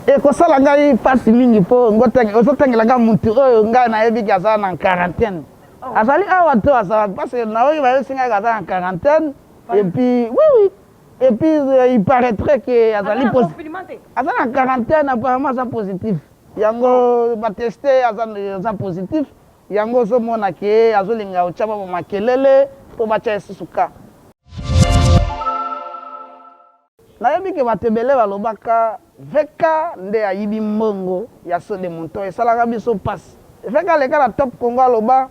Ekosala ngai mpasi mingi mpo ozotangela ngai mutu oyo ngai nayebi ke aza na quarantaine. Oh. Azali awa to aza parce que nayoki bayebisi ngai aza na quarantaine et puis oui oui et puis euh, il paraîtrait que azali aza na quarantaine apparemment aza positif. Yango oh. ba teste aza aza positif. Yango ozomona ke azolinga otya ba makelele mpo batya ye susu ka. Nayebi ke batu ebele balobaka VK nde ayibi mbongo ya saut de mouton esalaka biso pasi. VK aleka na top congo aloba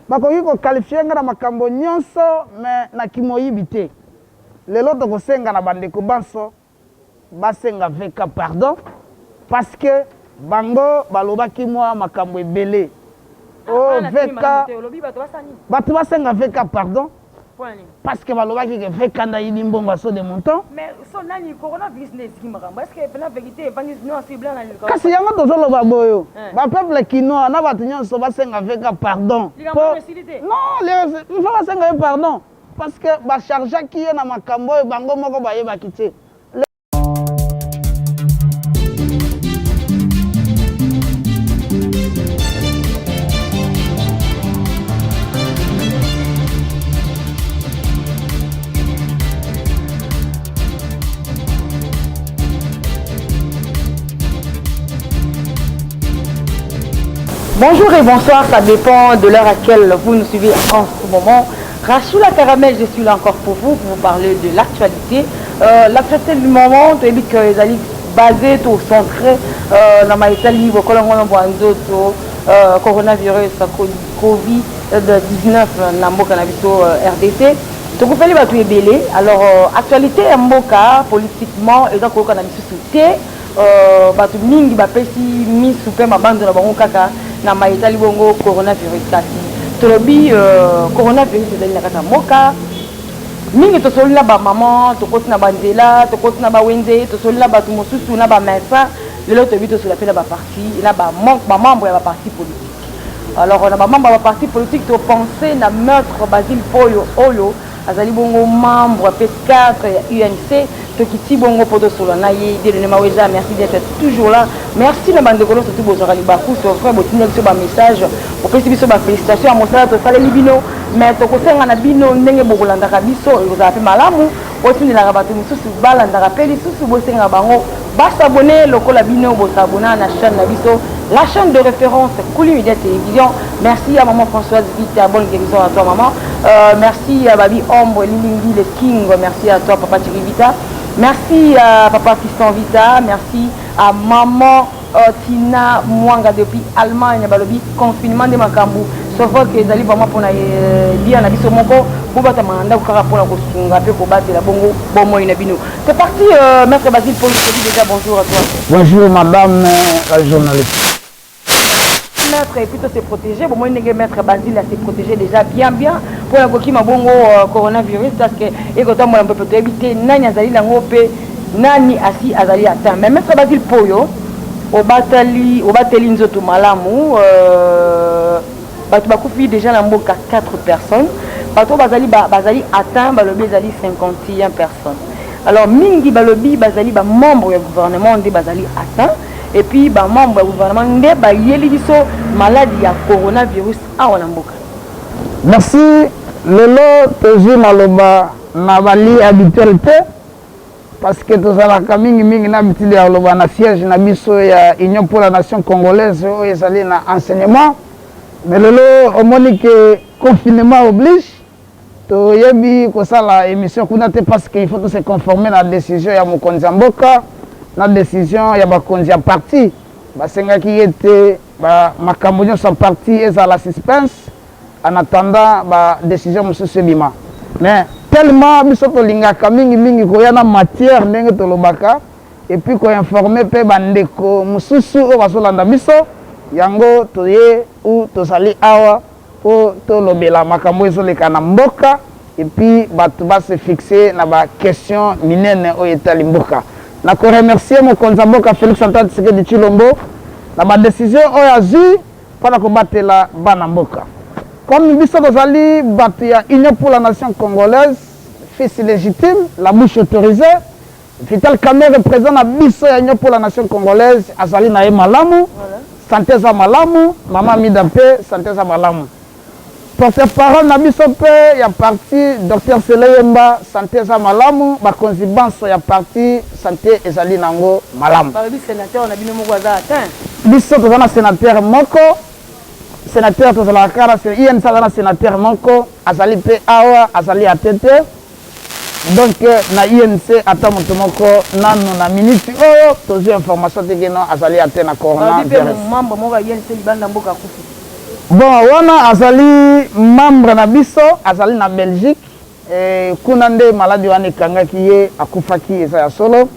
bakoki ko qualifier nga na makambo nionso mais na kimoyibi te. Lelo tokosenga na bandeko banso basenga VK pardon parce que bango balobaki mua makambo ebele oh VK batu basenga VK pardon Parce que balobaki que VK nde ayibi mbongo ya saut de mouton. Kasi yango tozoloba boyo ba peuple kinois na batu nionso basenga VK pardon po non il faut basenga ye pardon parce que ba chargeaki ye na makambo oyo bango moko bayebaki te. Bonjour et bonsoir, ça dépend de l'heure à laquelle vous nous suivez en ce moment. Rachoula Caramel, je suis là encore pour vous, pour vous parler de l'actualité. Euh, l'actualité du moment, toyebi que ezali basé to centré euh, na maetali bokolongono bwa nzoto euh, coronavirus covid-19 na mboka na biso euh, RDC. Tokufeli bato ebele, alors euh, actualité ya mboka politiquement eza koyokana lisusu te. Euh, bato mingi bapesi misu mpe mabanzo na bango kaka na maye etali bongo coronavirus. Kasi tolobi euh, coronavirus ezali na kati ya mboka mingi. Tosoli na bamama, tokoti na banzela, tokoti na bawenze, tosoli na bato mosusu na bamédecin. Lelo toyebi tosola mpe na baparti na bamembre ya baparti politique. Alors na bamembre ya baparti politique, topense na maître Basile Poyo oyo azali bongo membre mpe cadre ya UNC. Tokiti bongo mpo tosolola na ye. Dieudonné Maweja, merci d'être toujours là. Merci na bandeko nyonso tu bozwaka libaku. C'est vrai, botindeli biso bamessage, bopesi biso bafélicitation ya mosala tosaleli bino, mais tokosenga na bino ndenge bokolandaka biso ekozala mpe malamu botindelaka bato mosusu balandaka mpe lisusu bosengaka bango basabone lokola bino bosabona na chaîne na biso, la chaîne de référence Kuli Media Télévision. Merci à maman Françoise Vita, bonne guérison à toi maman. Merci à Babi Ombre Lilingi le King, merci à toi papa Thierry Vita, merci à papa Fiston Vita, merci à maman Tina Mwanga depuis Allemagne. Balobi confinement nde makambo, sauf que ezali vraiment mpona bien na biso moko bobatama na ndako kaka mpona kosunga mpe kobatela bongo bomoi na bino. C'est parti, maître Basile Paul, je te dis déjà bonjour à toi. Bonjour madame la journaliste. Maître, et puis to se protéger. Bon, moi ndenge maître Basile a se protéger déjà bien bien mpona kokima bongo coronavirus, parce que ekotambola mpepe, toyebi te nani azali nango mpe nani asi azali atteint. Mais maître Basile Poyo, obatali obateli nzoto malamu. Bato bakufi déjà na mboka 4 personnes, bato oyo bazali bazali atteint balobi ezali 51 personnes. Alors mingi balobi bazali bamembre ya gouvernement nde bazali atteint, et puis bamembre ya gouvernement nde bayeli biso maladi ya coronavirus awa na mboka. Merci. Lelo tozwi maloba na bali habituel te, parce que tozalaka mingimingi na habitude ya koloba na siège na biso ya Union pour la nation congolaise oyo ezali na enseignement. Mais lelo omoni ke confinement oblige, toyebi kosala émission kuna te, parce que il faut se conformer na décision ya mokonzi ya mboka, na décision ya bakonzi ya parti. Basengaki ye te makambo nyonso ya parti ezala suspense en attendant ba décision mosusu ebima. Mais tellement biso tolingaka mingimingi koya na matière ndenge tolobaka, et puis koinforme mpe bandeko mosusu oyo bazolanda biso, yango toye ou tozali awa mpo tolobela makambo ezoleka na mboka, et puis bato base fixe na baquestion minene oyo etali mboka. Na koremercier mokonzi ya mboka Félix Antoine Tshisekedi Tshilombo na badécision oyo azwi mpona kobatela bana mboka. Comme biso tozali bato ya Union pour la nation congolaise, fils légitime, la bouche autorisée. Vital Kamerhe president na biso ya Union pour la nation congolaise azali na ye malamu, sante eza malamu, mama Amida mpe sante eza malamu. Porte parole na biso mpe ya parti Docteur Sele Yemba sante eza malamu, bakonzi banso ya parti sante ezali nango malamu. Balobi senateur na bino moko aza atteint. Biso toza na senateur moko, senateur tozalaka kaka na UNC aza na senateur moko azali mpe awa azali atteint te. Donc na UNC ata moto moko nanu na minute oyo tozui information te que non azali atteint na corona Balobi pe virus. membre moko ya UNC libanda mboka akufi. Bon wana azali membre na biso azali na Belgique et kuna nde maladi wana ekangaki ye akufaki eza ya solo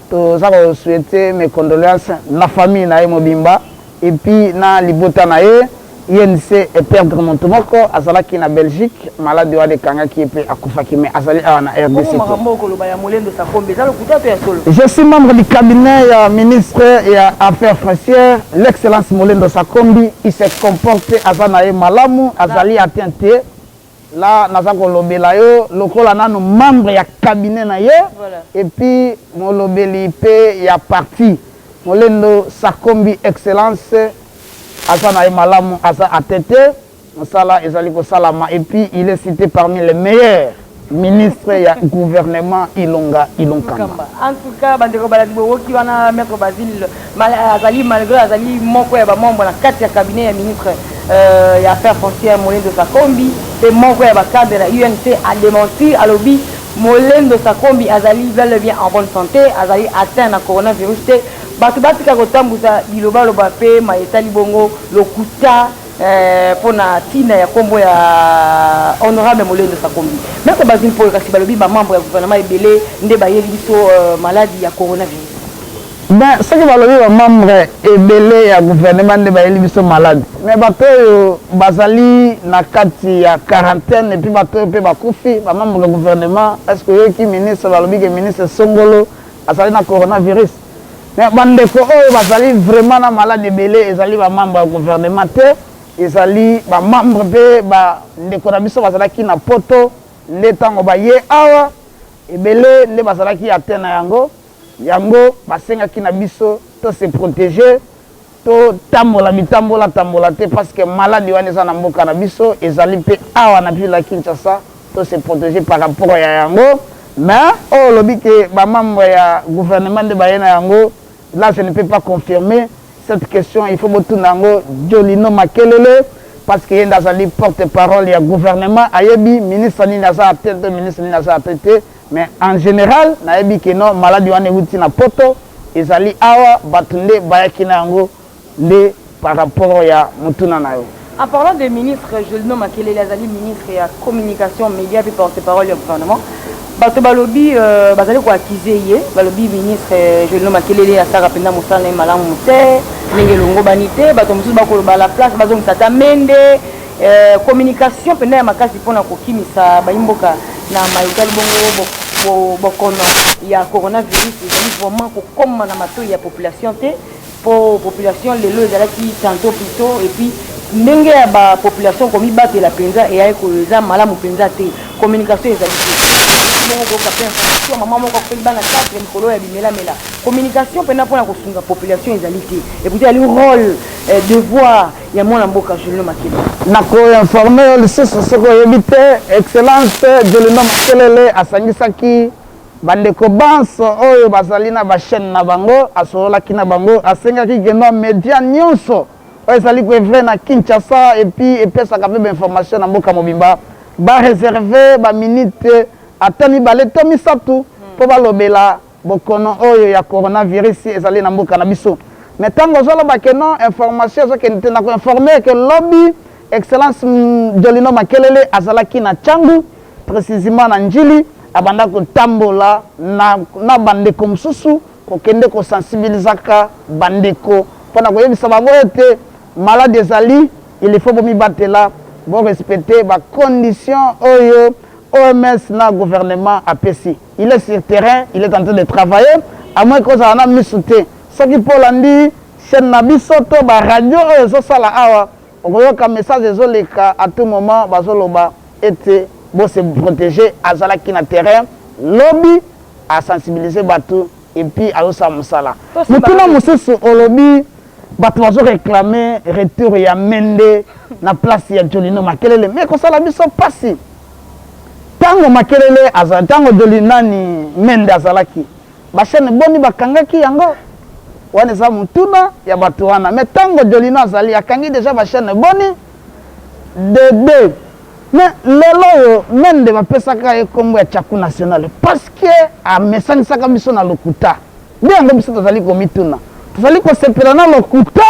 toza ko souhaiter mes condoleances na famille na ye mobimba Et puis na libota na ye, UNC e perdre mutu moko azalaki na Belgique, malade wana ekangaki ye pe akufaki mais azali awa na rdc Bongo te. makambo oyo okoloba ya Molendo Sakombi eza lokuta to ya solo? Je suis membre du cabinet ya ministre ya affaires foncières, l'excellence Molendo Sakombi, il se comporte aza na ye malamu, azali atteint te. Là naza kolobela yo lokola nanu membre ya cabinet na ye et puis molobeli pe ya parti. Molendo Sakombi excellence aza na ye malamu aza atteint te, mosala ezali kosalama et puis il est cite parmi les meilleurs ministres ya gouvernement Ilunga Ilunkamba. En tout cas bandeko balandi boyoki wana maitre Basile mal, azali malgre azali moko ya ba membre na kati ya cabinet ya ministre euh, ya affaires foncières Molendo Sakombi pe moko ya ba cadre na UNC a démenti alobi Molendo Sakombi azali bel et bien en bonne santé, azali atteint na coronavirus te. Bato batika kotambusa bilobaloba pe maye etali bongo lokuta eh, mpo na ntina ya nkombo ya honorable Molendo Sakombi. Maître Basile Mpoyo, kasi balobi ba membre ya gouvernement ebele nde bayeli biso euh, maladi ya coronavirus. Ben, soki balobi ba membre ebele ya gouvernement nde bayeli biso maladi, mais bato oyo bazali na kati ya quarantaine et puis bato oyo mpe bakufi, ba membre ya gouvernement, est-ce que oyoki ministre balobi ke ministre Songolo azali na coronavirus? Mais bandeko oyo bazali vraiment na maladi ebele ezali ba membre ya gouvernement te, ezali ba membre mpe ba ndeko na biso bazalaki na poto nde tango baye awa ebele nde bazalaki atteint na yango. Yango basengaki na biso to se proteger, to tambola bitambola tambola te parce que maladi wana eza na mboka na biso, ezali pe awa na ville ya Kinshasa, to se proteger par rapport ya yango. Mais oyo olobi que ba membres ya gouvernement nde baye na yango, là je ne peux pas confirmer cette question, il faut botuna yango Jolino Makelele parce que ye nde azali porte parole ya gouvernement, ayebi ministre nini aza atteint to ministre nini aza atteint te. Mais en general nayebi que non maladi wana ewuti na poto ezali awa batu nde bayaki na yango nde par rapport ya motuna na yo. En parlant de ministre Jolino Makelele azali ministre ya communication media pe porte parole ya gouvernement bato balobi euh, bazali ko accuser ye balobi ministre euh, Jolino Makelele asalaka mpenza mosala na ye malamu te ndenge elongobani te bato mosusu bakoloba la place bazongisa ata mende Euh, communication mpenza ya makasi mpo na kokimisa bayimboka na maye etali bongo bokono ya coronavirus ezali vraiment kokoma na matoi ya population te mpo population lelo ezalaki tantôt plutôt et puis ndenge ya bapopulation komibatela mpenza eyai eza malamu mpenza te communication ezali te bongo koyoka mpe information mama moko akufeli bana 4 likolo ya bimelamela communication mpenza mpona kosunga population ezali te epuis ezali rôle eh, devoir ya mwana mboka Jolino Makelele. Na ko informer yo lisusu soki oyebi te, Excellence Jolino Makelele asangisaki bandeko banso oyo bazali na ba chaines na bango, asololaki na bango, asengaki que non media nionso oyo ezali ko œuvrer na Kinshasa et puis epesaka pe ba informations na mboka mobimba ba reserver ba minutes ata mibale to misatu mpo balobela Bokono oyo ya coronavirus ezali na mboka na biso. Mais tango ozo loba que non information ezo kende te, nako informer que lobi excellence Jolino Makelele azalaki na Tshangu, precisement na Ndjili, abanda kotambola na na ba ndeko mosusu kokende ko sensibilisaka ba ndeko pona koyebisa bango ete maladi ezali, il faut bomibatela, bo respecter ba conditions oyo OMS na gouvernement apesi. Il est sur terrain, il est en train de travailler, à moins que ozala na misu te. Soki mpe olandi chaîne na biso to ba radio oyo ezosala awa, okoyoka message ezoleka à tout moment, bazoloba ete bo se proteger. Azalaki na terrain lobi. A sensibiliser batu et puis azosala mosala. Motuna mosusu olobi batu bazo reclamer retour ya Mende na place ya Jolino Makelele mais ekosala biso pasi tango Makelele azala tango Joli nani Mende azalaki ba chaine boni bakangaki yango? Wana eza motuna ya batu wana mais tango Jolino azali akangi dejà ba chaine boni? De deux. Mais lelo oyo Mende bapesaka ye kombo ya Tshaku national parce que amesanisaka biso na lokuta. Nde yango biso tozali komituna, tozali kosepela na lokuta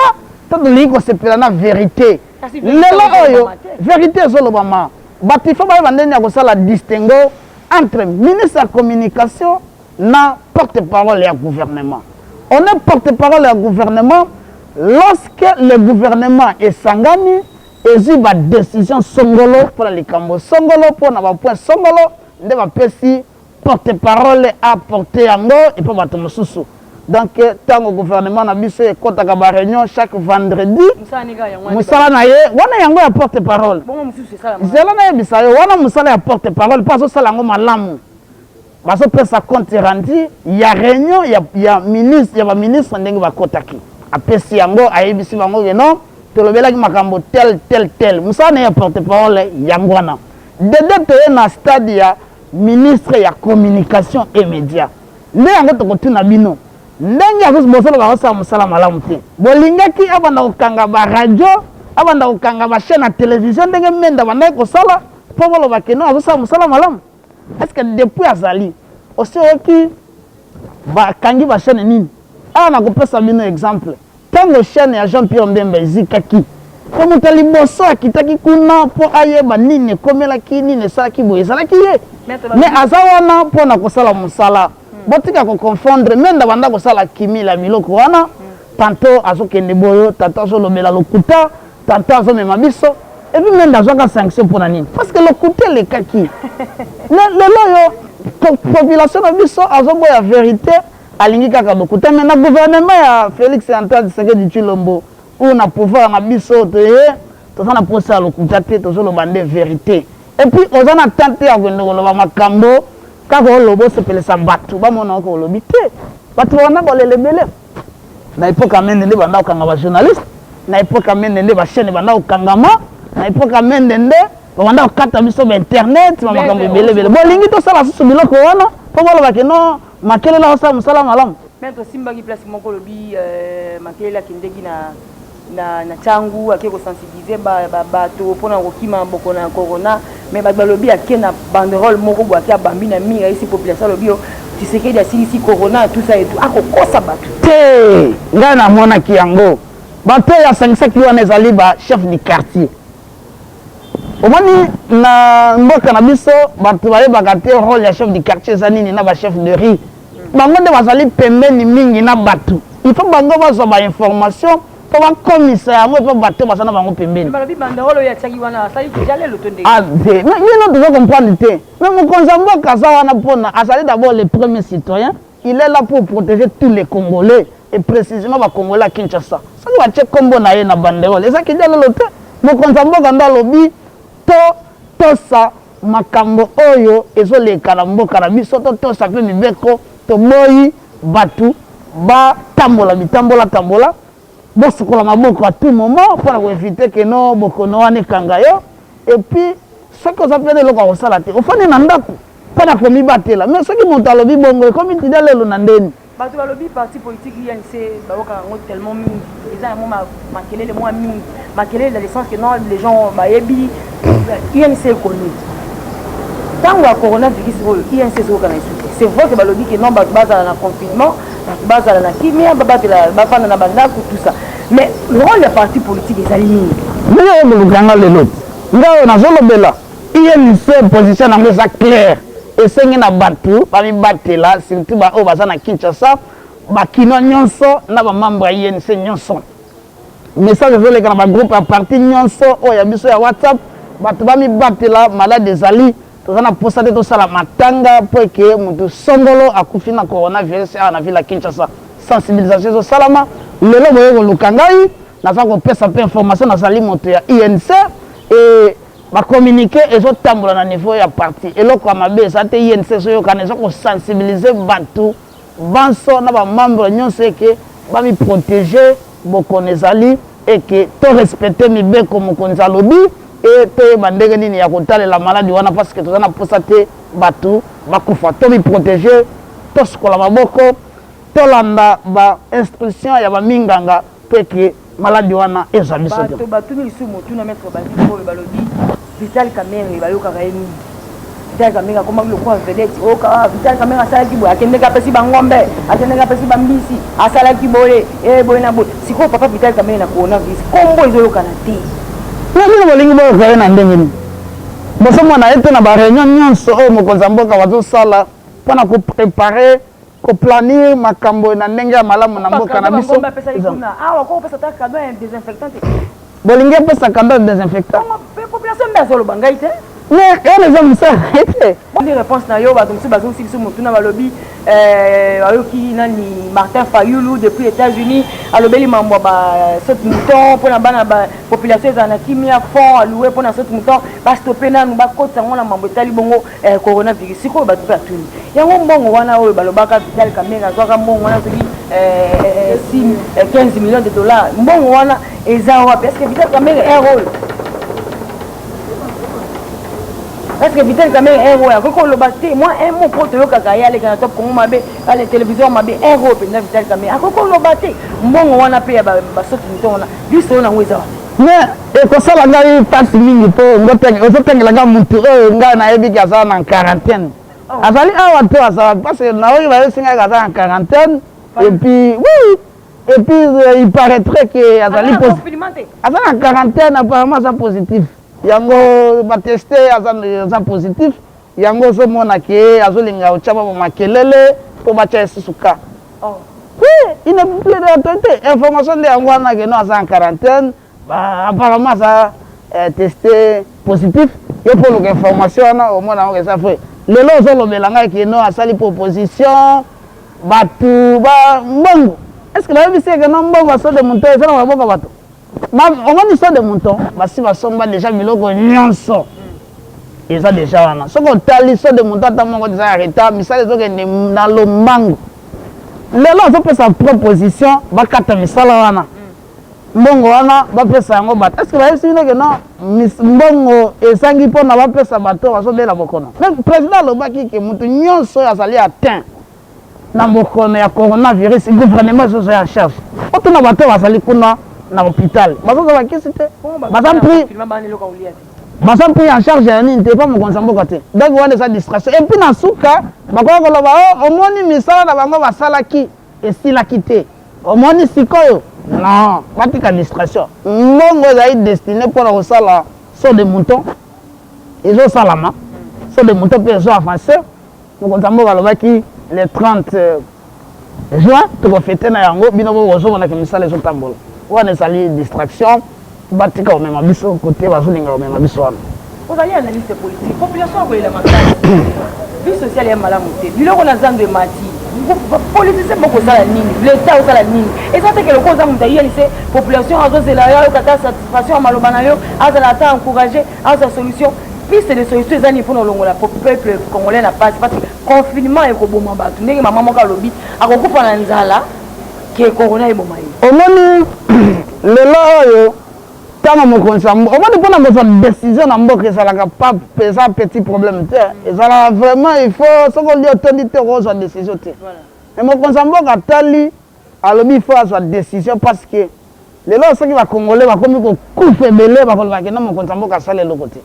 to tolingi kosepela na verite? Lelo oyo verite ezolobama, bato il faut bayeba ndenge ya kosala distinguo entre ministre ya communication na porte parole ya gouvernement. On est porte parole ya gouvernement lorsque le gouvernement esangani Ezui ba decisions songolo pona likambo songolo pona ba points songolo nde bapesi porte parole a porter yango epa bato mosusu. Donc tango gouvernement na biso ekotaka ba reunions chaque vendredi musala na ye wana yango ya porte parole. Zela nayebisa yo wana musala ya porte parole po azosala yango malamu. Bazo pesa compte rendu ya reunion ya ya ministre ya ba ministre ndenge bakotaki. Apesi yango ayebisi bango que non tolobelaki makambo tel tel tel. Musala na ye ya porte parole yango wana. Dede toye na stade ya ministre ya communication et media. Nde yango tokotuna bino ndenge azo bozoloba azosala musala malamu te. Bolingaki abanda kokanga ba radio, abanda kokanga ba chaine ya television ndenge Mende abandaki kosala po boloba que non azosala musala malamu? Est ce que depuis azali osi oyoki ba kangi ba chaine nini? Awa nako pesa bino exemple tango chaine ya Jean Pierre Mbemba ezikaki po moto ya liboso akitaki kuna po ayeba nini ekomelaki nini esalaki boye ezalaki ye mais aza wana pona kosala mosala botika ko confondre Mende abanda kosala cumul ya biloko wana tantot azokende boyo tantot azolobela lokuta Tata azo mema biso et puis Mende azwaka sanction pona nini? Parce que lokuta elekaki. Lelo oyo population na biso azo boya verite alingi kaka lokuta mais na gouvernement ya Felix Antoine Tshisekedi Tshilombo ou na pouvoir na biso toye toza na posa ya lokuta te tozo loba nde verite. Et puis oza na temps te ya kokende koloba makambo kaka oloba osepelisa batu bamona yo ke olobi te. Batu babanda kolela ebele. Na epoque ya Mende nde banda kokanga ba journalistes, na epoque ya Mende nde ba chaines ebanda kokangama, na epoque ya Mende nde babanda kokata biso ba internet, ba makambo ebele ebele. Bolingi tosala susu biloko wana po boloba ke non Makelele azosala mosala malamu? Maître osimbaki place moko olobi Makelele akendeki na na na Tshangu ake ko sensibiliser ba ba bato mpona kokima bokono ya corona mais bato balobi ake na banderole moko boye ake abambi na mur ayesi population alobi yo Tshisekedi asilisi corona tout ça et tout akokosa bato. Te ngai namonaki yango bato oyo asangisaki wana ezali ba chef du quartier omoni na mboka na biso bato bayebaka te role ya chef du quartier eza nini na ba chef de rue Bango nde bazali pembeni mingi na batu. Il faut bango bazwa ba informations po bakomisa yango epa batu oyo baza na bango pembeni. Mais balobi banderole oyo atiaki wana asali dejà lelo to ndenge? Ah te, mais bino tozo comprendre te. Mais mokonzi ya mboka aza wana pona azali d'abord le premier citoyen, il est là pour proteger tous les congolais et precisement ba congolais ya Kinshasa. Soki batie kombo na ye na banderole eza ki djalelo te. Mokonzi ya mboka nde alobi to tosa Makambo oyo ezo leka na mboka na biso to tosa pe mibeko toboyi batu ba tambola bitambola tambola bosukola maboko à tout moment pona ko eviter que no bokono wana ekanga yo et puis soki oza pe na eloko ya kosala te ofandi na ndaku pona komibatela mais soki moto alobi bongo ekomi tida lelo na ndeni. Bato balobi parti politique UNC bayokaka yango tellement mingi eza yango makelele mwa mingi makelele dans le sens que non les gens bayebi UNC est connu ntango ya coronavirus oyo UNC ezokokana lisusu te c'est vrai que balobi que non bato bazala na confinement bato bazala na kimia babatela bafanda na bandako tout ça mais rôle ya parti politique ezali nini ndenge oyo koluka yanga lelo ngai oyo nazolobela UNC position yango eza claire Esengi na batu bamibatela surtout ba oyo baza na Kinshasa, ba kinois nionso na ba membres ya UNC nionso. Message ezoleka na ba groupes ya parti nionso oyo ya biso ya WhatsApp, batu bamibatela malade ezali, toza na posa te tosala matanga po eke mutu songolo akufi na coronavirus awa na ville ya Kinshasa. Sensibilisation ezosalama, lelo boye koluka ngai, naza kopesa pe information nazali moto ya UNC et. Ba communiques ezo tambola na niveau ya parti. Eloko ya mabe eza te, UNC ezo yokana, ezo ko sensibiliser batu banso na ba membres nionso eke ba mi proteger, bokono ezali et que to respecter mibeko mokonzi alobi et toyeba ndenge nini ya kotalela maladi wana parce que toza na posa te batu bakufa. To mi proteger, tosukola maboko, tolanda ba instructions ya ba minganga mpo eke maladi wana ezwa biso te. Bato batuni lisusu motuna Maitre Basile oyo balobi Vital Kamerhe bayokaka ye mingi. Vital Kamerhe akomaki lokola vedette. Oyoka ah, Vital Kamerhe asalaki boye, akendeki apesi ba ngombe, akendeki apesi ba mbisi, asalaki boye, eh boye na boye. Sikoyo papa Vital Kamerhe na coronavirus, kombo ezoyokana te. Na bino bolingi boyoka ye na ndenge nini? Bozomona ye te na ba reunion nyonso oyo mokonzi ya mboka bazosala mpo na ko preparer Ko planir makambo na ndenge ya malamu na mboka na biso. Bolingi apesa cadeau ya desinfectant? Population nde azoloba ngai te. Mais wana eza mosala na ye te. Ni réponse na yo bato mosusu bazongisi biso motuna balobi eh, bayoki nani Martin Fayulu depuis États-Unis alobeli mambo ya ba saute mouton mpona bana ba population ezala na kimia fonds alloué mpona saute mouton bastope nanu bakotisa yango na mambo etali bongo Eh, coronavirus sikoyo bato mpe atuni yango mbongo wana oyo balobaka Vital Kamerhe azwaka mbongo wana soki 15 eh, eh, millions de dollars mbongo wana eza wapi? Est-ce que Vital Kamerhe heure oyo est-ce que Vital Kamerhe heure oyo akoki koloba te mwa un mot mpo toyokaka ye aleka na top Congo mabe ale télévision mabe heure oyo mpenza Vital Kamerhe akoki koloba te mbongo wana mpe ya basoki mito wana lisolo nango eza wapi? Mais ekosala ngai mpasi mingi mpo ozotangela ngai mutu oyo ngai nayebi ke aza na quarantaine. Oh. Azali awa to aza parce que naoki bayebisi ngai aza na quarantaine et puis oui et puis euh, il paraîtrait que azali aza na quarantaine apparemment aza positif yango bateste aza, aza positif yango ozomona ke azolinga otya ba makelele mpo batya ye susu ka oh. Oui, il n'est plus d'actualité. Information nde yango wana ke non aza en quarantaine, ba apparemment aza euh, testé positif. Yo mpo oluka information wana omona yango eza vrai. Lelo ozolobela ngai ke non asali proposition bato ba mbongo. Est-ce que bayebisi ye ke non mbongo ya saut de mouton eza na maboko ya bato? Omoni saut de mouton basi basomba dejà biloko nyonso eza dejà wana soki otali saut de mouton ata moko eza ya retard misala ezokende na lombango lelo azopesa proposition bakata misala wana mbongo wana bapesa yango bato est ce que bayebisi bino ke non mbongo ezangi mpona bapesa bato bazobela bokono mais président alobaki ke moto nyonso oyo azali atteint na bokono ya coronavirus gouvernement ezozwa ya charge otuna bato oyo bazali kuna na hôpital bazozwa bakisi te baza pris baza pris en charge ya nini te epa mokonzi ya mboka te donc wana eza distraction et puis na suka bakoki koloba o oh, omoni misala na bango basalaki esilaki te omoni sikoyo non batika distraction mbongo ezali destiné mpona kosala saut de mouton ezosalama saut de mouton mpe ezo avance Mokonzi ya mboka alobaki le 30 juin toko fete na yango bino bo bozomona ke misala ezotambola wana ezali distraction batika komema biso kote bazolinga komema biso wana. Ozali analyste politique, population akolela makasi, vie sociale ya malamu te, biloko na zando emati, politicien moko osala nini, l'etat osala nini? Eza te ke lokola oza moto ya UNC, population azozela yo ayoka ata satisfaction ya maloba na yo, azala ata encourage, azwa solution. Piste de solution eza nini pona olongola peuple congolais na pasi parce que confinement ekoboma bato ndenge mama moko alobi akokufa na nzala ke corona eboma ye. Omoni lelo oyo ntango mokonzi ya mboka omoni mpona kozwa décision na mboka ezalaka pa eza petit problème te ezalaka vraiment il faut soki olie otondi te okozwa décision te mais mokonzi ya mboka atali alobi il faut azwa décision parce que Lelo oyo soki ba congolais bakomi kokufa ebele bakoloba ke non mokonzi ya mboka asali eloko te.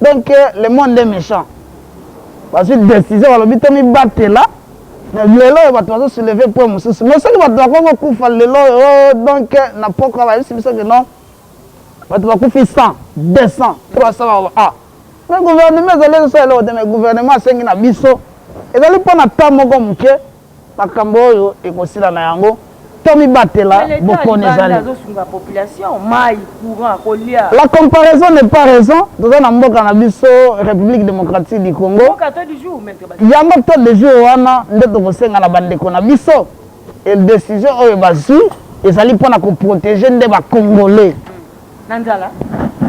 Donc le monde est mechant. Bazwi decision balobi tomibatela mais lelo oyo bato bazo soulever point mosusu mais soki bato bakomi kokufa lelo oyo oh, donc na pokwa bayebisi biso ke non bato bakufi 100 200 300 ah mais gouvernement ezali ezosala eloko te mais gouvernement asengi na biso ezali mpo na temps moko moke Makambo oyo ekosila na yango tomibatela bokono ezali. La comparaison n'est pas raison toza na mboka na biso Republique democratique du Congo yango taux de jour wana nde tokosenga na bandeko na biso et decision oyo bazui ezali mpona ko proteger nde ba congolais. Na nzala.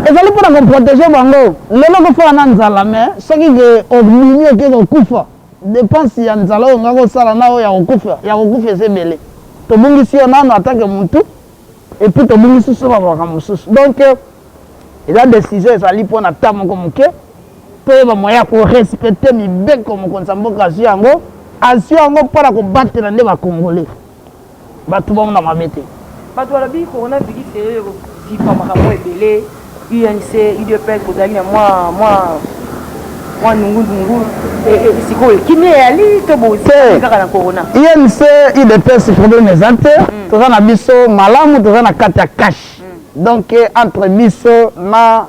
Ezali mpona koprotéger bango. Lelo kofala na nzala, mais soki ke obimi, oke kokufa, dépense ya nzala oyo nga kosala na oyo ya kokufa eza ebele. Tobungisi yo nano atake mutu, et puis tobungisi so bamakambo mosusu. Donc eza décision ezali mpona ta moko moke, toyeba moyen ya korespecter mibeko. Mokonzi ya mboka azwi yango, azwi yango mpona kobatela nde Bacongolais, bato bamona mabe te. Bato balobi coronavirus eyozipa makambo ebele. UNC, UDPS, kozalaki na mwa nungunungu. Sikoyo ekimi, eyali to bozali kaka na corona? UNC, UDPS, problème eza te. Toza na biso malamu, toza na kati ya CACH. Donc entre biso na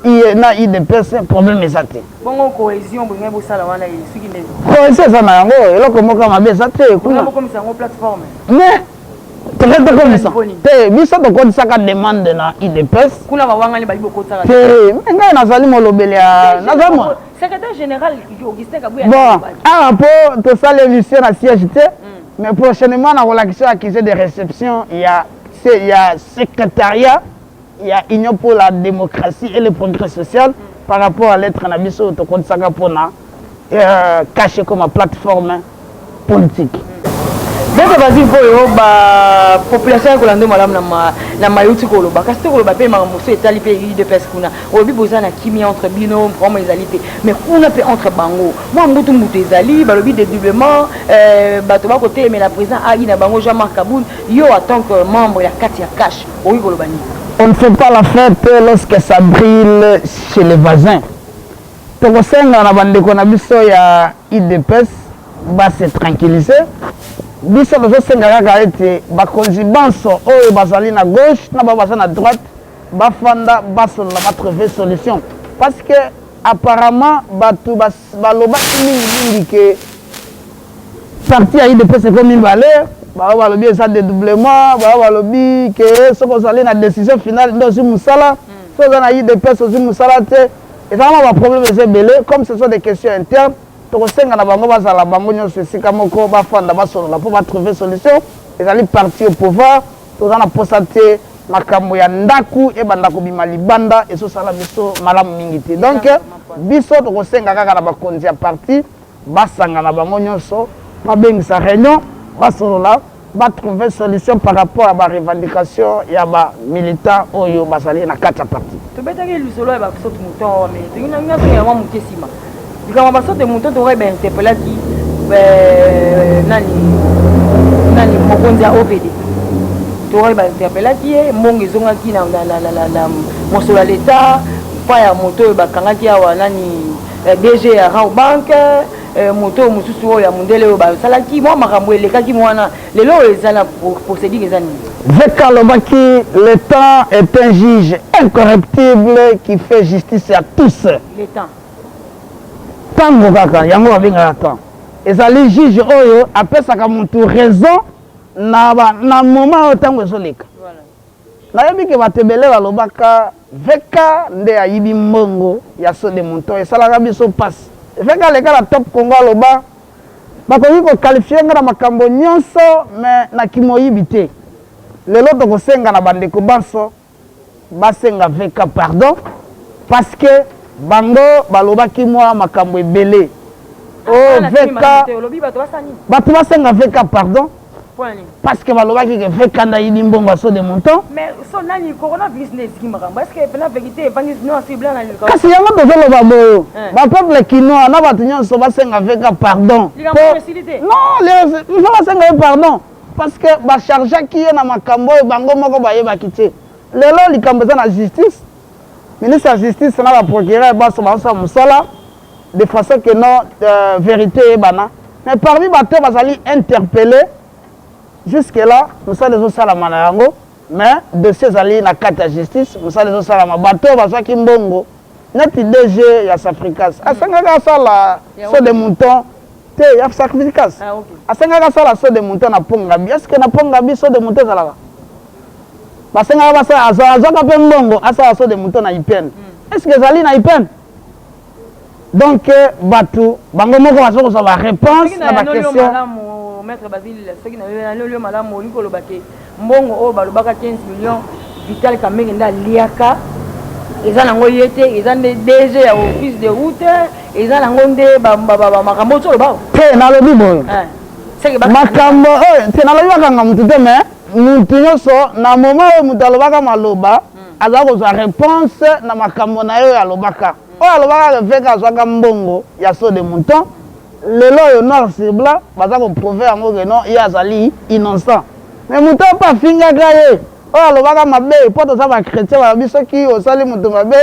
UDPS, problème eza te. Bongo cohésion bolingai bosala wana soki ndenge? Cohésion eza na yango, eloko moko ya mabe eza te kuna. Bokomisa yango plateforme? Mais toke tokomisa te, biso tokotisaka demande na UDPS. Kuna bawangani, bali bokotisaka. Te, ngai nazali molobeli ya nazali Secrétaire général Augustin Kabuya. Bon, awa mpo tosala émission na siège te, mais prochainement nakolakisa accusé de réception ya secrétariat ya Union pour la démocratie et le progrès social par rapport à lettre na biso oyo tokotisaka mpona CACH comme plateforme politique. Maître Basile, oyo bapopulation ya kolanda malamu na mayuti koloba, kasi tokoloba mpe makambo mosusu etali mpe UDPS. Kuna olobi boza na kimia entre bino, vraiment ezali te, mais kuna mpe entre bango mwa mbutu mbutu ezali. Balobi dédoublement, bato bakotelemela président ai na bango Jean-Marc Kabund. Yo, en tant que membre ya kati ya CACH, oyi koloba nini? On ne fait pas la fête lorsque ça brûle chez les voisins. Tokosenga na bandeko na biso ya UDPS base tranquilliser. Biso tozosenga kaka ete bakonzi banso oyo bazali na gauche na bao baza na droite bafanda, basolola, batrouver solution, parce que apparemment bato balobaki mingimingi ke parti ya UDPS ekomi mibale. Bao balobi eza dédoublement, bao balobi ke soki ozali na décision finale nde ozwi mosala, soki oza na UDPS ozwi mosala te. Ezala mwa baproblème eza ebele. Comme ce sont des questions internes, tokosenga na bango bazala bango nyonso esika moko, bafanda, basolola mpo batrouver solution. Ezali parti au pouvoir, toza na posa te makambo ya ndaku ebanda kobima libanda, ezosala biso malamu mingi te. Donc biso tokosenga kaka na bakonzi ya parti basangana bango nyonso, babengisa réunion, basolola, batrouver solution par rapport à barevendication ya bamilitant oyo bazali na kati ya parti. Tobetaki lisolo ya basaut-de-mouton, mais tolingi nazongela mwa moke nsima. Likambo ya basaut-de-mouton, tokoki bainterpellaki nani nani, mokonzi ya OVD, tokoki bainterpellaki ye, mbongo ezongaki na mosolo ya leta mpa ya moto oyo bakangaki awa, nani, DG ya Rawbank, moto oyo mosusu oyo ya mondele oyo basalaki mwa makambo elekaki mwana. Lelo oyo eza na procédure, eza nini? VK alobaki: "Le temps est un juge incorruptible qui fait justice à tous." Le temps. Ntango kaka yango babengaka temps, ezali juge oyo apesaka motu raison na moment oyo ntango ezoleka. Nayebi ke bato ebele balobaka VK nde ayibi mbongo ya saut-de-mouton. Esalaka biso mpasi. VK aleka na Top Congo, aloba: "Bakoki koqualifier nga na makambo nyonso, mais na kimoyibi te." Lelo tokosenga na bandeko banso basenga VK pardon, parce que bango balobaki mwa makambo ebele o VK. Bato basenga VK pardon parce que balobaki ke VK nde ayibi mbongo ya saut-de-mouton. Kasi yango tozoloba boyo, bapeuple kinois na bato nyonso basenga VK pardon. Non, il faut basenga ye pardon parce que bachargeaki ye na makambo oyo bango moko bayebaki te. Lelo likambo eza na justice. Ministre ya Justice na baprocureur baso bazosala mosala de façon que non, vérité eyebana. Mais parmi bato bazali interpellé jusque là, mosala ezosalama na yango, mais dossier ezali na kati ya justice, mosala ezosalama. Bato oyo bazwaki mbongo neti DG ya Safricas asengaki asala saut-de-mouton te, ya Safricas asengaki asala saut-de-mouton na Pont Gaby. Est ce que na Pont Gaby saut-de-mouton ezalaka? Basengaka basala, azwaka mpe mbongo asala saut-de-mouton na UPN. Est ce que ezali na UPN? Donc bato bango moko baza kozwa baréponse na baquestion. Maître Basile, soki naloli yo malamu, olingi koloba ke mbongo oyo balobaka 15 millions, Vital Kamerhe nde aliaka? Eza nango ye te, eza nde DG ya office de route, eza nango nde makambo oyo oloba. Te, nalobi boye, makambo oyo te, nalobi bakanga motu te, mais motu nyonso na moment oyo moto alobaka maloba, aza kozwa réponse na makambo na ye oyo alobaka. Oyo alobaka VK azwaka mbongo ya saut de mouton, lelo oyo noir sur blanc baza koprouver yango ke non, ye azali innocent. Mais moto oyo mpe afingaka ye, oyo alobaka mabe, mpo toza bachrétien, balobi soki osali moto mabe,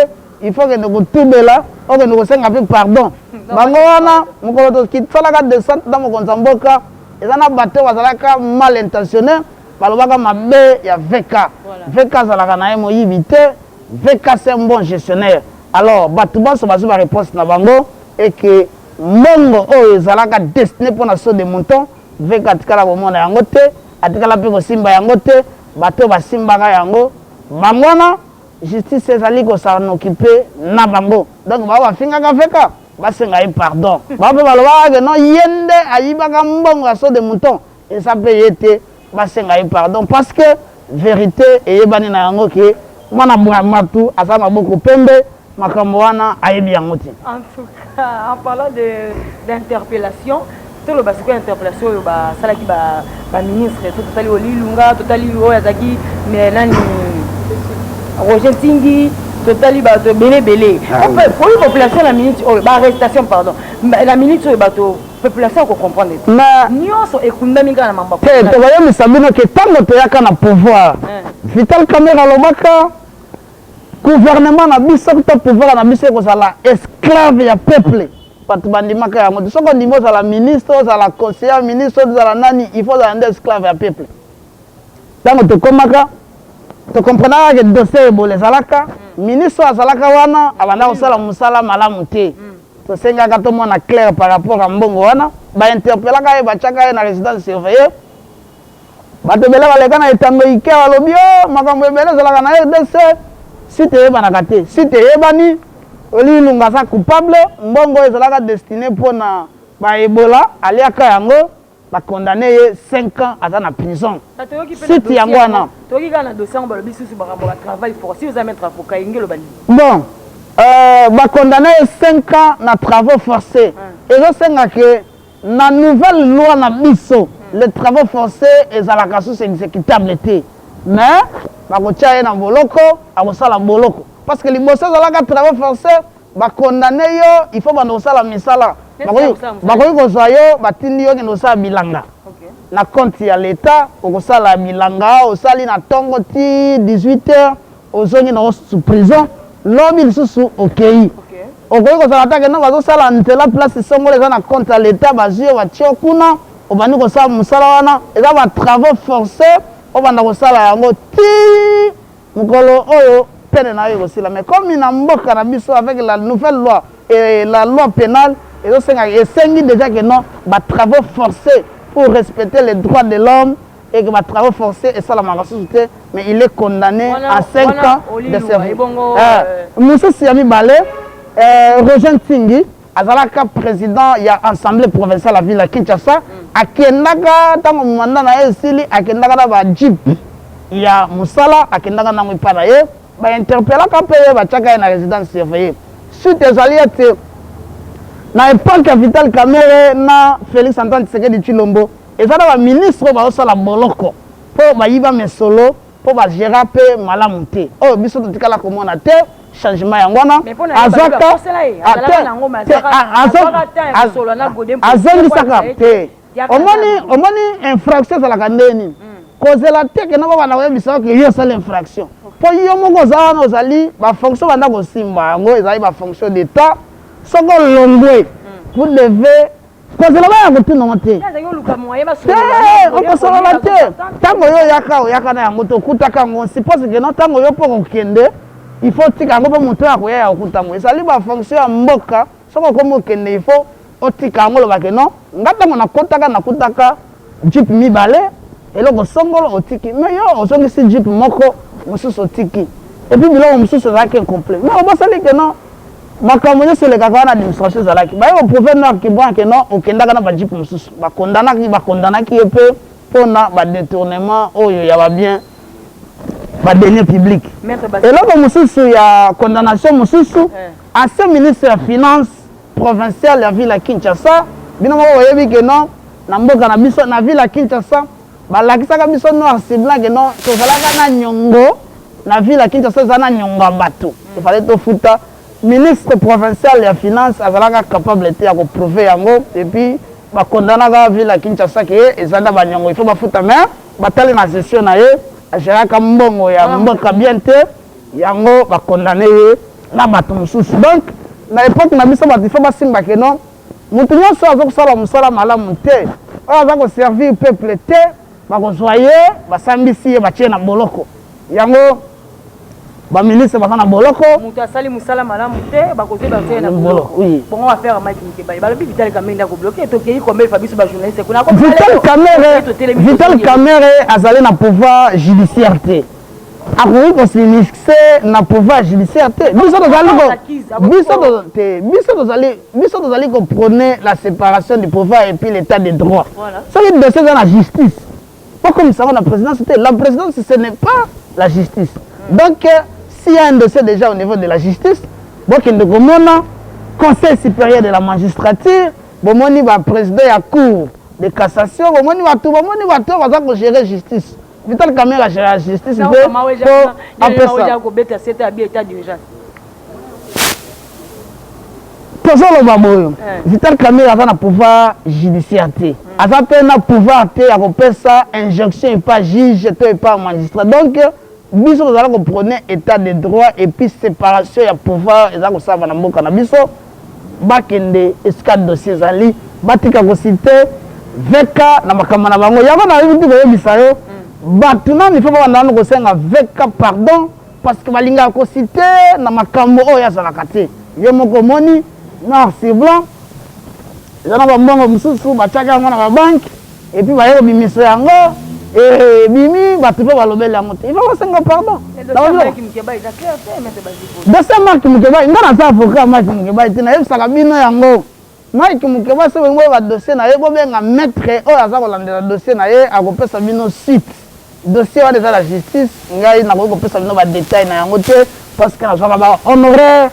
il faut kende kotubela, okende kosenga mpe pardon. Bango wana, mokolo tosalaka descente na mokonzi ya mboka, eza na bato oyo bazalaka mal intentionné, balobaka mabe ya VK. VK azalaka na ye moyibi te, VK c'est un bon gestionnaire. Alors bato banso bazwi baréponse na bango eke mbongo oyo ezalaka destiné mpona saut de mouton, VK atikala komona yango te, atikala mpe kosimba yango te. Bato oyo basimbaka yango, bango wana justice ezali kos'en occuper na bango. Donc bao bafingaka VK, basenga ye pardon. Bao mpe balobaka ke non, ye nde ayibaka mbongo ya saut de mouton, eza mpe ye te, basenga ye pardon, parce que vérité eyebani na yango ke mwana matu aza maboko pembe, makambo wana ayebi yango te. En tout cas, en parlant d'interpellation, toloba sikoyo interpellation oyo basalaki baministre. So totali Oly Ilunga, totali oyo azalaki nani, Roger Ntingi, totali bato ebele ebele oyo population na minute oyo baarrestation, pardon, na minute oyo bato population akocomprendre te, nyonso ekundami kaka na mambo. Te, tokoyebisa bino ke ntango toyaka na pouvoir, Vital Kamerhe alobaka gouvernement na biso to pouvoir na biso ekozala esclave ya peuple. Bato bandimaka yango te. Soki ondimi ozala ministre, ozala conseiller ministre, ozala nani, il faut ozala nde esclave ya peuple. Ntango tokomaka, tokomprenaka ke dossier Ebola ezalaka, ministre oyo azalaka wana abanda kosala mosala malamu te. Tosengaka tomona clair par rapport ya mbongo wana. Bainterpellaka ye, batiaka ye na résidence surveillée. Bato ebele baleka na etando ike, balobi o makambo ebele ezalaka na RDC, suite eyebanaka te. Suite eyebani, Oly Ilunga aza coupable. Mbongo oyo ezalaka destiné mpona baebola, aliaka yango, bacondamner ye 5 ans, aza na prison. Suite yango wana. Toyoki kaka na dossier yango, balobi susu makambo ya travail forcé. Oza maître avocat, enge eloba nini? Bon, bacondamner ye 5 ans na travaux forcés. Ezosenga ke na nouvelle loi na biso, le travaux forcés ezalaka susu exécutable te, mais bakotia ye na boloko, akosala boloko, parce que liboso ezalaka travaux forcés, bacondamner yo, il faut banda kosala misala. Bakoki kozwa yo, batindi yo, kende kosala bilanga na compte ya l'État. Okosala bilanga, osali na ntongo ti 18 heures, ozongi na sous prison, lobi lisusu okei. Okoki kozala ta kende bazosala nzela place songolo, eza na compte ya l'État, bazwi yo, batie yo kuna, obandi kosala mosala wana, eza batravaux forcés, obanda kosala yango ti mokolo oyo pene na yo ekosila. Mais comme na mboka na biso, avec la nouvelle loi et la loi pénale, ezosenga, esengi déjà que non, batravaux forcés pour respecter les droits de l'homme et que batravaux forcés esalamaka susu te, mais il est condamné à 5 ans de service. Mosusu ya mibale, Roger Ntingi, azalaka président ya assemblée provinciale ya ville ya Kinshasa. Akendaka, ntango mandat na ye esili, akendaka na bajeep ya mosala, akendaka nango epai na ye, bainterpellaka mpe ye, batiaka ye na résidence surveillée. Suite ezali ete na époque ya Vital Kamerhe na Félix Antoine Tshisekedi Tshilombo, eza na baministre oyo bazosala boloko mpo bayiba misolo, mpo bagéra mpe malamu te. Oyo biso totikala komona te changement yango wana. Azwaka, azongisaka te. Omoni, infraction ezalaka ndeni, kozela te kena babanda koyebisa oke yo osali infraction, mpo yo moko oza wana, ozali bafonction, banda kosimba yango, ezali bafonction d'état. Soki olongwe, vous devez kozela baya kotunango te, te, okosolola te. Ntango yo oyaka, oyaka na yango te, okutaka yango. Suppose ke no, ntango yo mpo kokende, il faut otika yango mpo moto oyo akoya ya kokuta yango. Ezali bafonction ya mboka. Soki okomi okende, il faut otika yango, olobake non, nga ntango nakotaka, nakutaka jeep mibale, eloko songolo otiki, mais yo ozongisi jeep moko, mosusu otiki, et puis biloko mosusu ezalaki incomplet. Mais obosali ke non, makambo nyonso elekaka wana, administration ezalaki, baye koprouver noir sur blanc ke non, okendaka na bajeep mosusu. Bakondanaki ye mpe mpona badétournement oyo ya babien. Ba deniers publics. Eloko mosusu ya condamnation mosusu, ancien ministre ya finance provinciale ya ville ya Kinshasa, bino moko boyebi que non, na mboka na biso, na ville ya Kinshasa, balakisaka biso noir sur blanc que non, tozalaka na nyongo na ville ya Kinshasa, eza na nyongo ya bato, il fallait tofuta. Ministre provincial ya finance azalaka capable te ya ko prouver yango, et puis ba condamnaka ville ya Kinshasa que eza na ba nyongo, il faut bafuta, mais batali na gestion na ye, agéraka mbongo ya mboka bien te, yango ba condamné ye na bato mosusu. Donc na époque na biso, bato il faut basimba que non, moto nyonso aza kosala mosala malamu te, oyo aza koservir peuple te, bakozwa ye, basambisi ye, batie na boloko. Yango baministre baza na boloko. Moto asali mosala malamu te, bakozwi batie na boloko. Bongo affaire Mike Mukebayi, balobi Vital Kamerhe nde akobloquer. Tokei combien fois biso bajournaliste kuna? Vital Kamerhe, Vital Kamerhe azali na pouvoir judiciaire te, akoki kos'immiscer na pouvoir judiciaire te. Biso tozali biso te, biso tozali koprôner la séparation du pouvoir et puis l'état de droit. Soki dossier eza na justice, okomisa yango na présidence te. La présidence, ce n'est pas la justice. Donc s'il y a un dossier déjà au niveau de la justice, bokende komona Conseil supérieur de la magistrature, bomoni baprésident ya Cour de cassation, bomoni bato, bomoni bato oyo baza kogérer justice. Vital Kamerhe agérer justice te po apesa kobeta sete abi état d'urgence. Tozoloba boyo, Vital Kamerhe aza na pouvoir judiciaire te, aza mpe na pouvoir te ya kopesa injonction epa juge to epa magistrat. Donc biso tozala koprôner état de droit et puis séparation ya pouvoir eza kosalama na mboka na biso. Bakende esika dossier ezali, batika kociter VK na makambo na bango. Yango nayebi ti koyebisa yo, bato nani faut babanda nano kosenga VK pardon, parce que balingaka kociter na makambo oyo azalaka te. Yo moko omoni noir sur blanc, eza na bambongo mosusu batiaki yango na babanque et puis baye kobimisa yango, ebimi, bato mpe balobeli yango te. Il faut kosenga pardon. Dossier Mike Mukebayi, nga naza avocat Mike Mukebayi te. Nayebisaka bino yango, Mike Mukebayi, soki bolingi boyeba dossier na ye, bobenga maître oyo aza kolandela dossier na ye, akopesa bino suite. Dossier wana eza la justice, ngai nakoki kopesa bino badétail na yango te, parce que nazwaka bahonoraire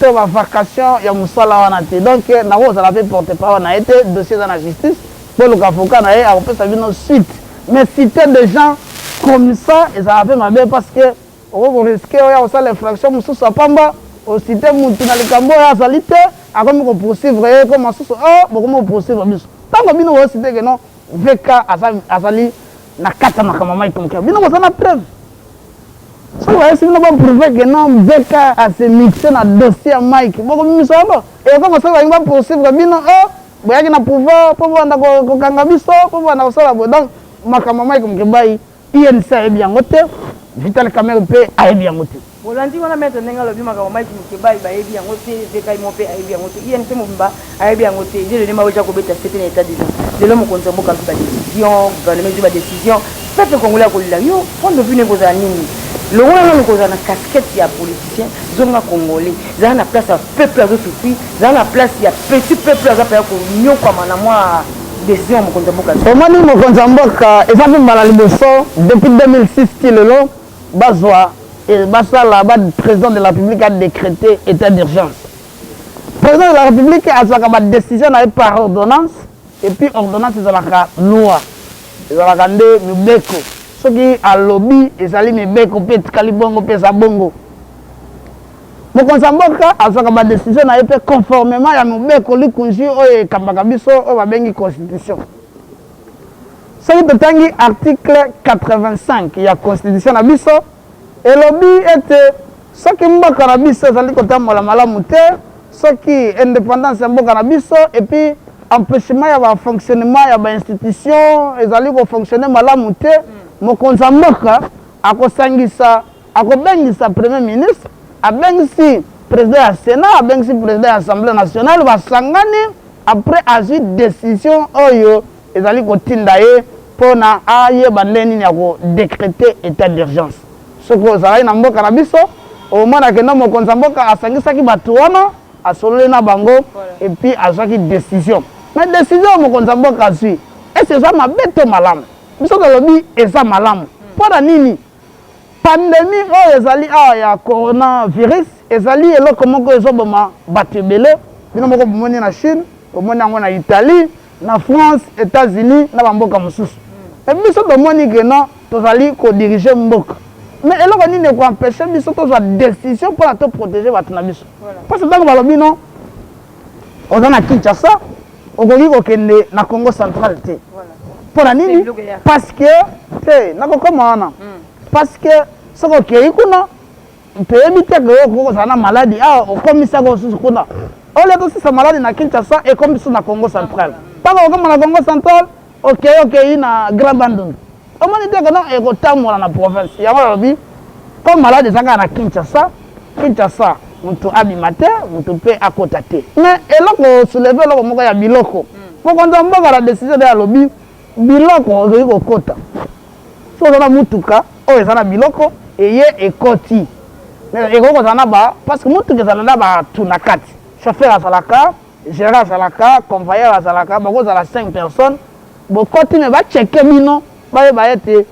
to bavacation ya mosala wana te. Donc nakozala mpe porte parole na ye te. Dossier eza na justice, boluka avocat na ye, akopesa bino suite. Mais citer des gens comme ça ezala mpe mabe, parce que okoki korisquer oyo akosala infraction mosusu apamba, ociter mutu na likambo oyo azali te, akomi kopoursuivre ye ko masusu o bokomi kopoursuivre biso. Ntango bino bociter que non, VK azali na kati ya makambo Mike Mukebayi, bino boza na preuve? Soki bayesi bino baprouver que non, VK ase mixer na dossier ya Mike, bokomimisa yango. Ekoma soki balingi bapoursuivre bino, o boyaki na pouvoir mpo bobanda kokanga biso, mpo bobanda kosala boye. Donc makambo ya Mike Mukebayi, UNC ayebi yango te, Vital Kamerhe mpe ayebi yango te. Bolandi wana maître ndenge alobi, makambo Mike Mukebayi bayebi yango te, VK mo mpe ayebi yango te, UNC mobimba ayebi yango te. Dieudonné Maweja kobeta sete na état d'urgence. Lelo mokonzi ya mboka azwi badécision, gouvernement ezwi badécision, peuple congolais akolela. Yo, point de vue ndenge kozala nini? Longola nanu kozala na casquette ya politicien, zonga congolais, zala na place ya peuple azosouffrir, zala na place ya petit peuple aza mpenza konyokwama na mwa décision ya mokonzi ya mboka. Omoni, mokonzi ya mboka, eza mpe mbala liboso depuis 2006 ti lelo bazwa basala ba président de la République a décrété état d'urgence. Président de la République azwaka badécision na ye par ordonnance, et puis ordonnance ezalaka loi, ezalaka nde mibeko. Soki alobi, ezali mibeko mpe etikali bongo mpe eza bongo. Mokonzi ya mboka azwaka badécision na ye mpe conformément ya mobeko likunzi oyo ekambaka biso, oyo babengi constitution. Soki totangi article 85 ya constitution na biso, elobi ete soki mboka na biso ezali kotambola malamu te, soki indépendance ya mboka na biso et puis empêchement ya bafonctionnement ya bainstitution ezali kofonctionner malamu te, mokonzi ya mboka akosangisa, akobengisa premier ministre, abengisi président ya Sénat, abengisi président ya Assemblée nationale, basangani, après azwi décision oyo ezali kotinda ye mpona ayeba nde nini ya kodécréter état d'urgence. Soki ozalaki na mboka na biso, omonake nde mokonzi ya mboka asangisaki bato wana, asololi na bango et puis azwaki décision. Mais décision oyo mokonzi ya mboka azwi, ese eza mabe to malamu? Biso tolobi eza malamu. Mpo na nini? Pandemie oyo ezali awa ya coronavirus ezali eloko moko ezoboma bato ebele. Bino moko bomoni na Chine, bomoni yango na Italie, na France, Etats-Unis na ba mboka mosusu. Mais biso tomoni que non, tozali ko diriger mboka. Mais eloko nini eko empecher biso tozwa decision pona to proteger bato na biso? Parce que tango balobi non, oza na Kinshasa, okoki kokende na Congo central te. Pona nini? Parce que te nakokoma wana. Parce que soki okeyi kuna toyebi te ke okoki kozala na maladi awa okomisaka osusu kuna. Au lieu tosisa maladi na Kinshasa ekomi biso na Congo central. Ntango okoma na Congo central okeyi okeyi na Grand Bandundu. Omoni te ke non ekotambola na province. Yango nalobi comme maladi eza kaka na Kinshasa, Kinshasa mutu abima te, mutu pe akota te. Mais eloko soulever eloko moko ya biloko. Mokonzi ya mboka na decision naye alobi biloko ekoki kokota. Soki oza na mutuka oyo eza na biloko eye ekoti. Mais ekoki kozala na ba parce que mutuka ezala na batu na kati. Chauffeur azalaka, gerant azalaka, convoyeur azalaka, bakozala 5 personnes. Bokoti mais ba checker bino bayeba ete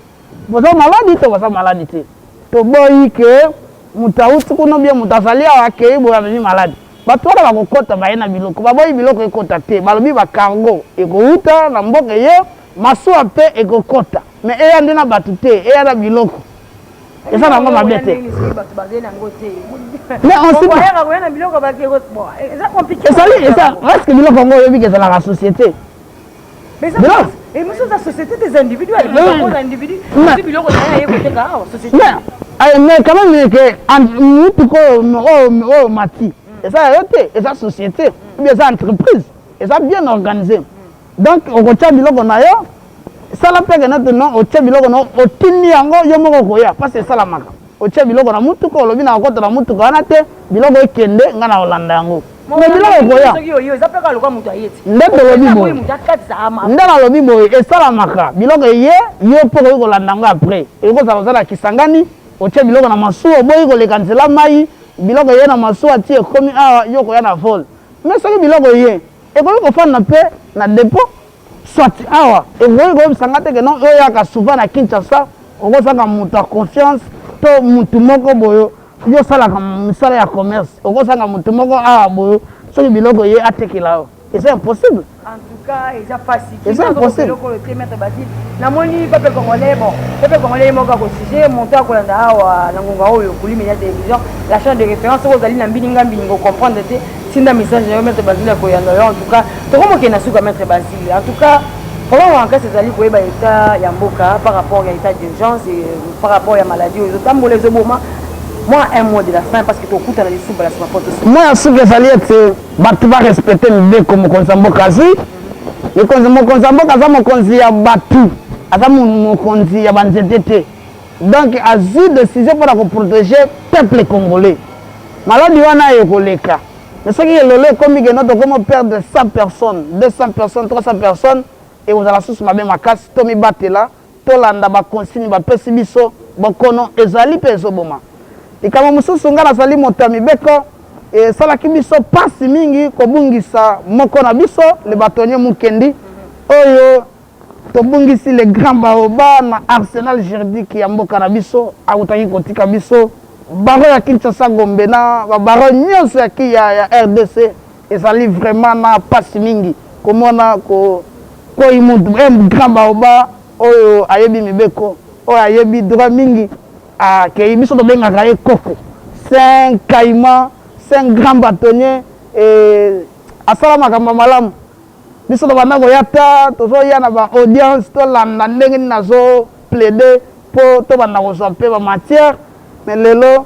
boza maladi to boza maladi te. Toboyi que mutu awuti kuna ou bien mutu azali awa akeyi boye amemi maladi. Batu wana bakokota baye na biloko, baboyi biloko ekota te, balobi ba cargo ekowuta na mboka eye, masuwa pe ekokota mais eya nde na batu te, eya na biloko. Eza nango mabe te. Mais on sait pas. Ezali eza est-ce que biloko yango oyebi que ezalaka société? Mais mosusu eza société te, eza individuel. Oza individu, ozwi biloko na ye, aye koteka awa, société. Mais quand même que mutuka oyo oyo mati eza ya yo te, eza société ou bien eza entreprise, eza bien organisé. Donc okotia biloko na yo, sala mpe ke nete non, otie biloko na yo, otindi yango yo moko okoya parce esalamaka. Otie biloko na mutuka, olobi na kokota na mutuka wana te, biloko ekende, ngai na kolanda yango. Mais biloko ekoya. Nde tolobi boye, nde nalobi boye, esalamaka biloko eye, yo mpe okoki kolanda yango après. Ekoki kozala oza na Kisangani, otie biloko na masuwa, oboyi koleka nzela mayi, biloko eye na masuwa ti ekomi awa, yo okoya na vol. Mais soki biloko eye, ekoki kofanda mpe na depot, soit awa. Ekoki koyebisa nga te ke non, yo oyaka souvent na Kinshasa, okozanga moto ya confiance to mutu moko boye, yo osalaka misala ya commerce, okozanga motu moko awa boye, soki biloko ye atekela yo, eza impossible. En tout cas, eza pasi. Eza impossible. Eloko oyo te, maître Basile. Namoni peuple congolais, bon, peuple congolais ye moko akosujet moto akolanda awa na ngonga oyo Kuli Media Télévision, la chaîne de référence. Soki ozali na mbini nga mbiningo comprendre te, tinda message na yo, maître Basile akoyanda yo. En tout cas, tokomokende na suka, maître Basile. En tout cas, problème ya makasi ezali koyeba état ya mboka par rapport ya état d'urgence et par rapport ya maladie oyo ezotambola ezoboma. Moi, un mot de la fin, parce que tokutana lisusu mbala nsima po tosuka. Mot ya suka ezali ete bato barespecte mibeko mokonzi ya mboka azwi. Mokonzi ya mboka aza mokonzi ya bato, aza mokonzi ya banzete te. Donc azwi décision mpona koprotéger peuple congolais. Maladi wana ekoleka, mais soki elolo ekomi ke no tokomi perdre 100 personnes, 200 personnes, 300 personnes, ekozala susu mabe makasi. Tomibatela, tolanda ba consigne bapesi biso. Bokono ezali mpe ezoboma. Likambo mosusu, ngai nazali moto ya mibeko, esalaki biso mpasi mingi kobungisa moko na biso, le bâtonnier Mukendi, oyo tobungisi, le grand baobab na arsenal juridique ya mboka na biso. Awutaki kotika biso. Barreau ya Kinshasa Gombe na ba barreau nyonso ya RDC ezali vraiment na mpasi mingi komona ko koyi mutu, un grand baobab oyo ayebi mibeko, oyo ayebi droit mingi, akei. Biso tobengaka ye koko, c'est un caïman, c'est un grand bâtonnier et asala makambo ya malamu. Biso tobanda koya ta tozoya na ba audience, tolanda ndenge nini azo plaider mpo tobanda kozwa mpe ba matière. Mais lelo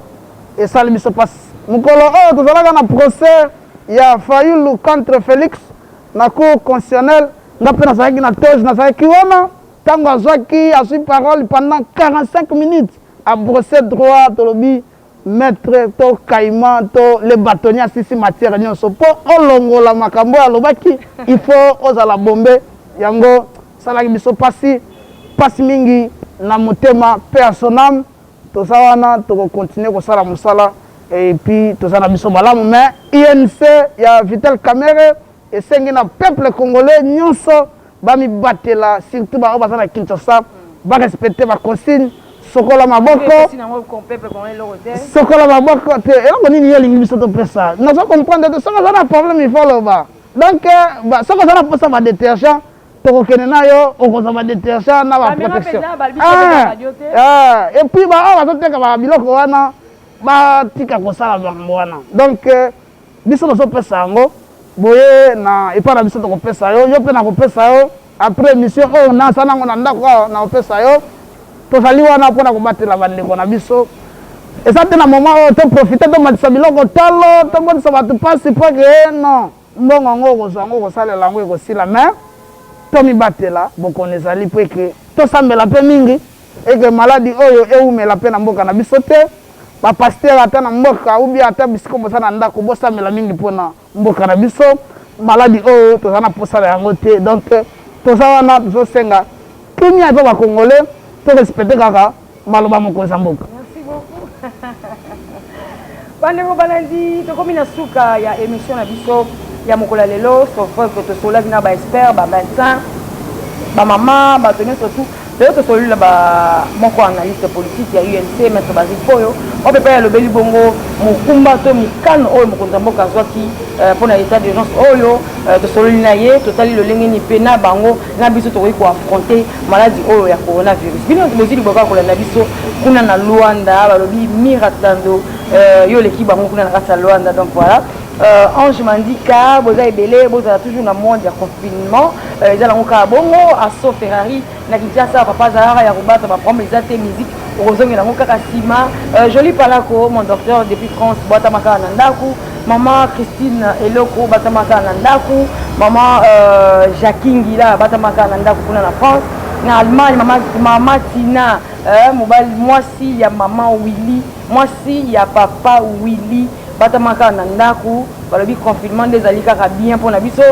esali biso mpasi. Mokolo oyo tozalaka na procès ya Fayulu contre Félix na cour constitutionnelle, nga mpe nazalaki na toge, nazalaki wana ntango azwaki, azwi parole pendant 45 minutes, abrosse droit. Tolobi maître to caïman to le bâtonnier asisi matière nyonso. Mpo olongola makambo oyo alobaki, il faut ozala bombe. Yango esalaki biso mpasi, mpasi mingi na motema. Mpe ya son âme, toza wana, tokocontinue kosala mosala et puis toza na biso malamu. Mais UNC ya Vital Kamerhe esengi na peuple congolais nyonso bamibatela, surtout baoyo baza na Kinshasa, barespecte baconsigne. Sokola maboko, sokola maboko te. Eloko nini yo olingi biso topesa? Nazo comprendre te. Soki oza na problème, il faut oloba. Donc soki oza na mposa ba détergent, tokokende na yo, okozwa ba détergent na ba protection. Et puis baoyo bazoteka ba biloko wana, batika kosala bango wana. Donc biso tozopesa yango boye na epai na biso, tokopesa yo, yo mpe nakopesa yo après émission oyo. Naza nango na ndako awa, nakopesa yo. Tozali wana mpona kobatela bandeko na biso. Eza te na moment oyo toprofite tomatisa biloko talo, tobotisa bato mpasi, mpo ke non, mbongo yango okozwa yango, okosalela yango, ekosila. Mais tomibatela, bokono ezali, mpo eke tosambela mpe mingi eke maladi oyo ewumela mpe na mboka na biso te. Ba pasteur, ata na mboka ou bien ata bisika boza na ndako, bosambela mingi mpona mboka na biso. Maladi oyo toza na posa na yango te. Donc toza wana, tozosenga kimia epa bacongolais, torespecte kaka maloba mokonzi ya mboka. Merci beaucoup. Bandeko balandi, tokomi na suka ya émission na biso ya mokolo ya lelo. Sauf que tosololaki na baexpert, bamédecin, bamama, bato nyonso tu. Lelo tosololi na moko analyste politique ya UNC, maître Basile Poyo, oyo mpe alobeli bongo mokumba to mikano oyo mokonzi ya mboka azwaki mpona état d'urgence oyo. Tosololi na ye, totali lolenge nini mpe na bango na biso tokoki koaffronter maladi oyo ya coronavirus. Bino bozwi liboka ya kolanda biso kuna na Luanda, balobi Mira Tando, yo oleki bango kuna na kati ya Luanda. Donc voilà, Ange Mandika, boza ebele, bozala toujours na monde ya confinement, eza nango kaka bongo. Aso Ferrari na Kinshasa, papa azalaka ya kobata, baproblème eza te, musique okozongela yango kaka nsima. Joli Palako, mon docteur depuis France, bwatama kaka na ndako. Mama Christine Eloko, batama kaka na ndako. Mama Jackie Ngila, batama kaka na ndako kuna na France, na Allemagne. Mama Tina, mobali, mwasi ya mama Willy, mwasi ya papa Willy, batama kaka na ndako. Balobi confinement nde ezali kaka bien mpona biso.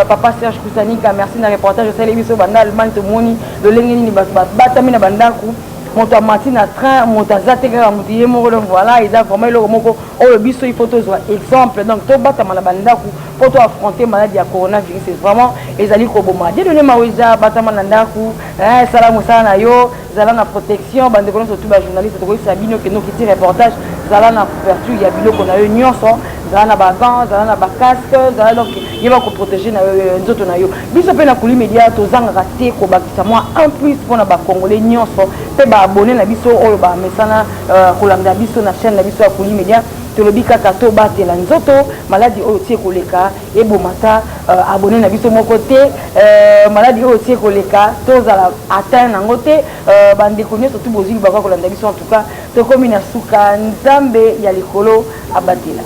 Papa Serge Kusanika, merci na reportage osali biso banda Allemagne. Tomoni lolenge nini bato batami na bandako, moto amati na train, moto aza te, kaka moto ye moko. Donc voilà, eza vraiment eloko moko oyo biso il faut tozwa exemple. Donc tobatama na bandako mpo to affronter maladie ya coronavirus. Vraiment ezali koboma. Dieudonné Maweza, batama na ndako, sala mosala na yo, zala na protection. Bandeko nyonso tu bajournaliste, tokoyebisa bino kende okiti reportage, zala na couverture ya biloko na yo nyonso, zala na bagants, zala na bacasque, zala, donc yeba koprotéger na yo nzoto na yo. Biso mpe na Kuli Media tozangaka te kobakisa mwa un plus mpona bacongolais nyonso mpe baabonné na biso oyo bamesana kolanda biso na chaîne na biso ya Kuli Media. Tolobi kaka tobatela nzoto, maladi oyo tie koleka ebomata abonné na biso moko te, maladi oyo tie koleka tozala atteint nango te. Bandeko nyonso tu bozwi libaka kolanda biso, en tout cas tokomi na suka. Nzambe ya likolo abatela.